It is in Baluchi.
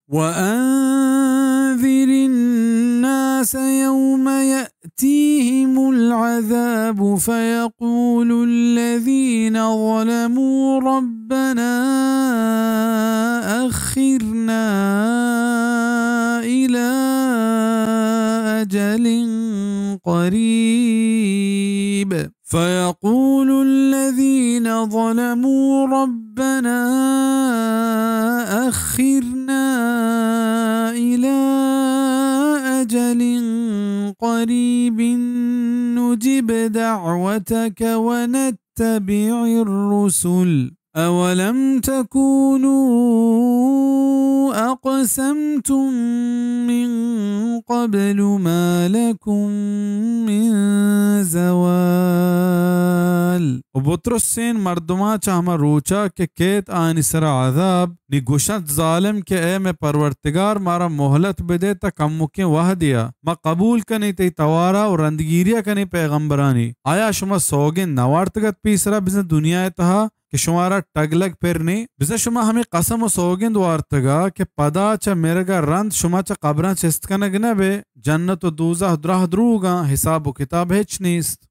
وأنذر الناس يوم يأتيهم العذاب فيقول الذين ظلموا ربنا أخرنا إلى أجل قريب فيقول الذين ظلموا ربنا أخرنا إلى أجل قريب نجب دعوتك ونتبع الرسل أولم تكونوا أقسمتم من قبل ما لكم من زوال۔ و بترسین مردماں چہ ہما روچا کہ کیت آنی سرا عذاب، نی گوشنت ظالم کہ اے مئے پرورتگار، مارا مہلت بدے تا کمکیں وہدیا، ما قبول کنیں تئی توارا و رندگیریا کنیں پیغمبرانی۔ آیا شما سوگند نوارتگت پیسرا بزن دنیا تہا کہ شمارا ٹگلگ پر نیں؟ بزاں شما ہمے قسم و سوگند وارتگا کہ پدا چہ مرگا رند شما چہ قبراں چست کنگ نہ بئے۔ جنت و دوزہ دراہ دروگاں، حساب و کتاب ہچ نیست۔